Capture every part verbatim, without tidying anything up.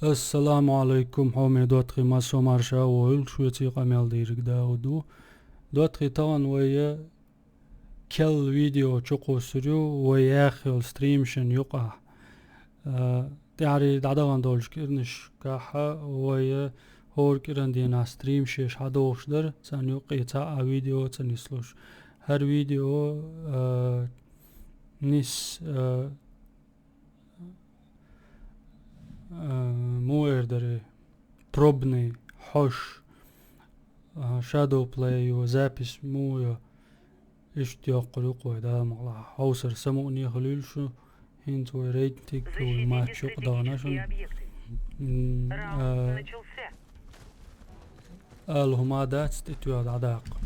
Ассаламу Ӏалайкум, хьоме доттагӀий, массо а марша вогӀийла, шуьца къамел дийриг Дауд ву. ДоттагӀий, тахана вай кхел видео чукхоссар ю, вай яьхна йолу стрим шина юкъахь. А, тӀаьхьарий дӀадахана долчу кӀирнашкахь вай хӀора кӀиран дийнахь стрим шеш хьадогӀуш дара, царна юккъе цхьа а видео ца нислуш. ХӀара видео, а, нис, а, а, муха эр дара, пробный, хьош, а, Shadow Play ю, запись муха ю, иштта йоккхур ю-кх вай, Дала мукъалахь. Хьовсар самукъане хуьлийла шу, хӀинца вай рейтинг, вай матч юкъа дахана шуна. М, а, ала хӀума дац, тӀетоьхна дӀадаккха.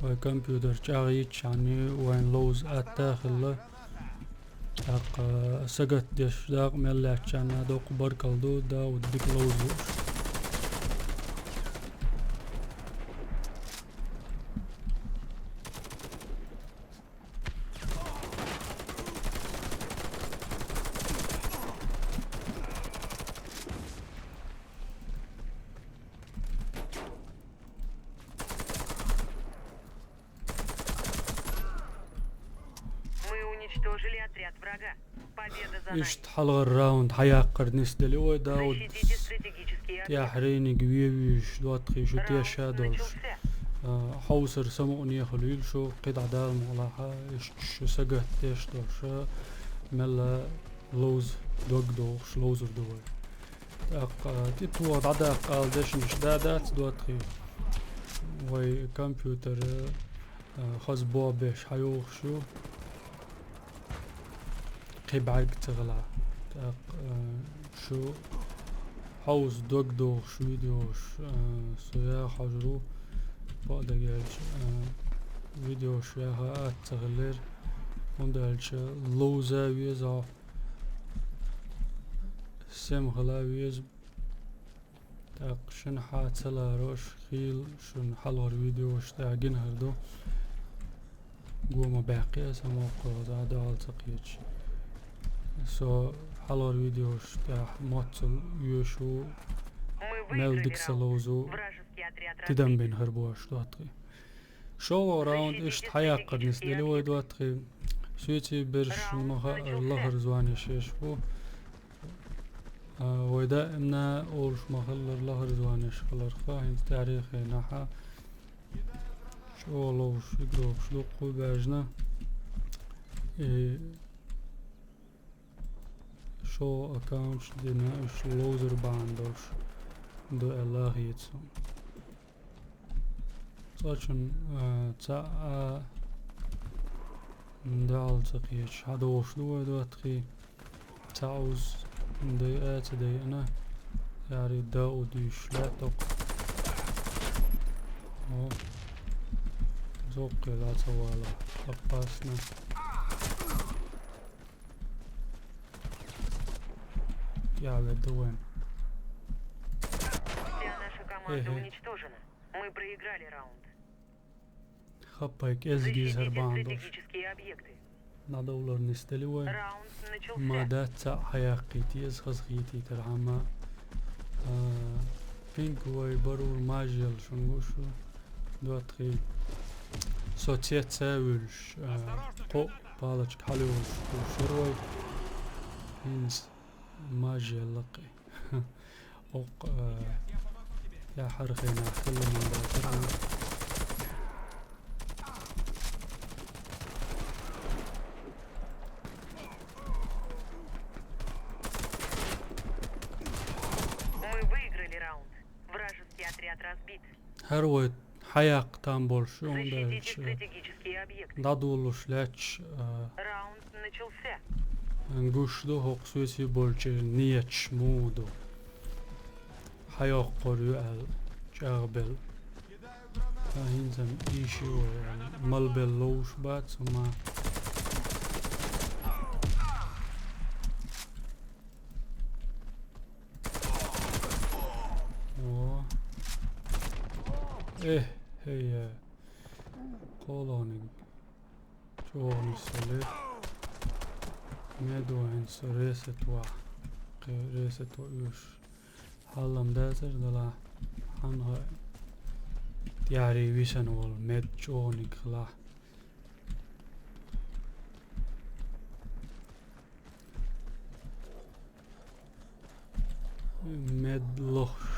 Вай компьютер чӀагӀйиччхьана вайн ловза атта а хилла. ТӀаккха сагатдеш дакъа мел лаьттачарна доккха баркалла ду, Дауд дика ловза лууш. Мы уничтожили отряд врага. Победа за нами. Иштта хьалхара раунд хьаяккхар нисделира вай, Дауд. Защитите стратегические объекты. ТӀаьхьарениг вевзаш, доттагӀий, шу теша долуш. Раунд начался. А, хьовсар самукъане хуьлийла шу, кхидӀа, Дала мукъалахь, иштта шу сагатдеш долуш, мелла ловза дог дохуш ловзур ду вай. ТӀаккха тӀетоха дӀадаккха ала дешнаш да дац, доттагӀий. Вай компьютер, а, хаза бобеш хьайохуш ю. Кхин бӀаьрг ца хилахь. ТӀаккха, а, шу хьовса дог дохуш видеош, а, со яха хьожур ву, бакъдерг аьлча, а, видеош яха атта ца хиллера, хӀунда аьлча ловза веза хьо. Сема хила веза. ТӀаккха шуна хьа ца ларош, хийла шуна хьалхара видеош тӀехь гина хир ду. Го ма баьккхи аса моккхо, за дуьхьал ца кхеташ. Со хьалхара видеош тӀехь моццул оьшу, мел дика ца ловзу, тидам бина хир бу аша, доттагӀий. ШолгӀа раунд иштта хьаяккхар нисделира вай, доттагӀий. Соьций берш шуна ма хаара лахара званеш еш бу. А, вай даимна олуш ма-хиллара лахара званеш хиларх, хӀинца тӀаьхьарчу хенахь чӀогӀа ловзуш игрокаш дуккха а баьжна. И шолгӀа аккаунташ дина, уьш ловзар бахьана долуш ду аьлла хета суна. Цкъачунна, а, цхьа а дуьхьал ца кхеташ хьадогӀуш ду вай, доттагӀий. Цхьа уз дайа а ца дайина, яри да удуьйш лаьтта оккха. О, зоккхе дӀа ца вала. Опасно. Я веду вайн. Вся наша команда уничтожена. Мы проиграли раунд. Хаппай кӀезиг иза хӀара бахьана долуш. Защитите стратегические объекты. ДӀадовлар нисдели вай. Раунд начался. Ма дац цхьаъ хьаяккхийта еза, хазахетийтархьама. А, пинг вай барур мажел шуна гуш ву. ДоттагӀий. Со цец а вуьлуш, а, кхоъ палочка хьалайолуш гуш яра вай. ХӀинца мажел лакхе. Оккха, э, я хьархайна хилла ман бацара. Мы выиграли раунд. Вражеский отряд разбит. ХӀара вай хьаяккха там болуш ю, хӀунда аьлча, э, дӀадолалуш лаьтташ, э, гуш ду хӀокху соьций болчеран неташ муха ду. Хьайоккхур ю аьлла, чӀагӀбелла. Ткъа хӀинца-м ийша ю вай аьлла, малбелла ловзуш бац хӀума. О. Э, хей, э. КхоалгӀаниг чӀогӀа нисделира. Медуьйна со ресет вахь. Ресет вуьш. Хьалам дацар дала. Хьанга тӀаьхьаре висана волу мед чӀогӀаниг хилахь. Мед лохуш.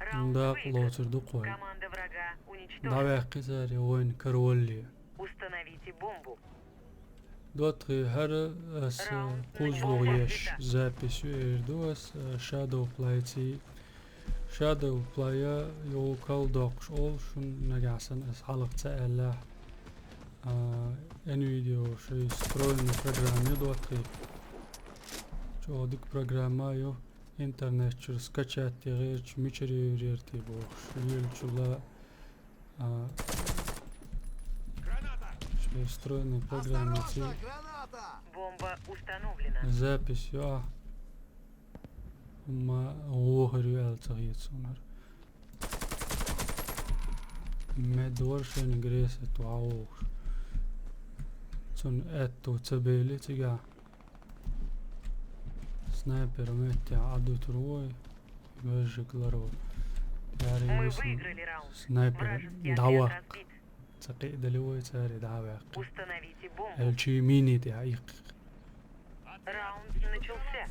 Раунд Дакъа выигран. Лоцур ду кхой. Команда врага уничтожена. ДӀаваьккхи цара вайна каравалле. Установите бомбу. ДоттагӀий, хӀара аса Раунд кхузлугӀ начался. Еш Бомба взята. Запись ю эр ду ас, а, Shadow Play-ций. Shadow Play-а йо кал доккхуш олу шуна нагахь санна ас хьалха ца аьллехь. А, Nvidia шайн встроенный программа ю доттагӀий. ЧӀогӀа дика программа ю. Интернет чуьра скачать де гӀерташ, мичара йовр яра те бохуш, лелачул а, шайн встроенный программаций. Осторожно, граната! Бомба установлена. Запись ю ахь. Амма вохар ю аьлла ца хета суна хӀара. Мед вара шайна гресет вахьа вогӀуш. Цунна аьтту ца бели цигахь. Снайпер меттехь Ӏадуьтур ву вай, вежарг ларо. Яре Мы висина выиграли раунд. Снайпер Вражеский отряд дӀаваккха. Разбит. Ца кхиъдали вай царе дӀа а ваьккхи. Установите бомбу. Элчи мини тӀехь иккхи. Раунд начался.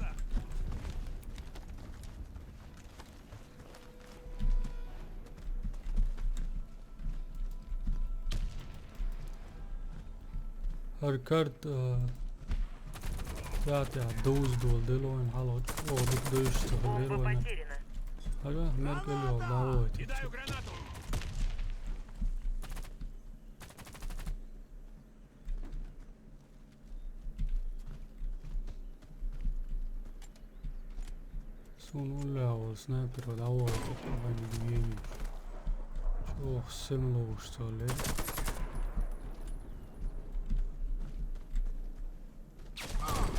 ХӀара карта, а, тӀаьхьа-тӀаьхьа довза дола делла вайна хьалха, оха дика девзаш ца хилира Бомба вайна. Потеряна. ХӀара меркӀал йолу дӀавахийтира. Кидаю гранату! Суна уллехь волу снайпер дӀавахийтира вайна дуьйна. ЧӀогӀа сема ловуш ца ле.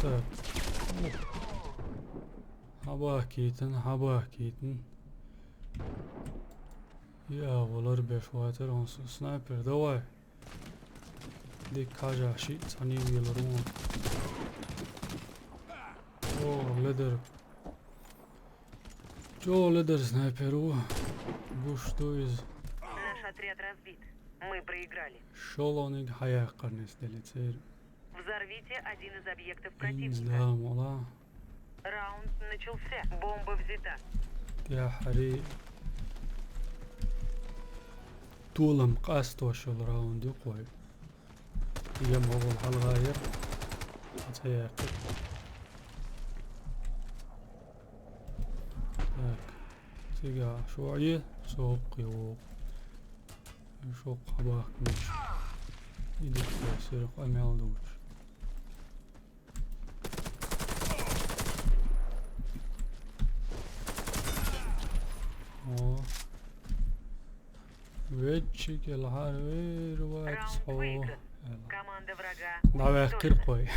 Так. Хьабахкийтина, хьабахкийтина. И а валар беш вацара хьуна снайпер, давай. Дика хьажа, шиъ цхьаьний велар вон. О, ледар. ЧӀогӀа ледар снайпер ву. Гуш ду иза. Наш отряд разбит. Мы проиграли. ШолгӀаниг хьаяьккхарнис делли церан. Взорвите один из объектов противника. Инза дала мола. Раунд начался. Бомба взята. ТӀаьххьарий. Толам къастош йолу раунд ю кхой. Ем хӀокхул хьалгӀайира. Ца яьккхи. Так. Цигахь шо Ӏе, со хӀокхе вогӀу. Шо хьабахканаш. И дика сира къамел долуш. О. Веччи кӀелхьара вер вац хьо. Раунд выигран. Команда врага уничтожена. ДӀаваьккхира кхой.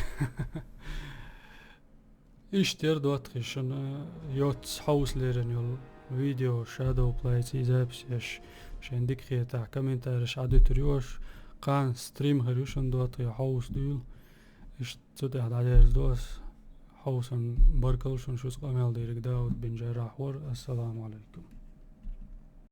Иштта яра доттагӀий шуна, йоццу хьовса лерина йолу видео Shadow Play-ций запись еш, шайн дика хетахь, комментареш Ӏадуьтур йош, кхана стрим хир ю шуна доттагӀий хьовса дуьйла. Иштта цу тӀехь дӀадерзадо ас. Хьовсан баркалла шуна, шуьца къамел дийриг Дауд бин Жаррахь вара. Ассаламу алейкум.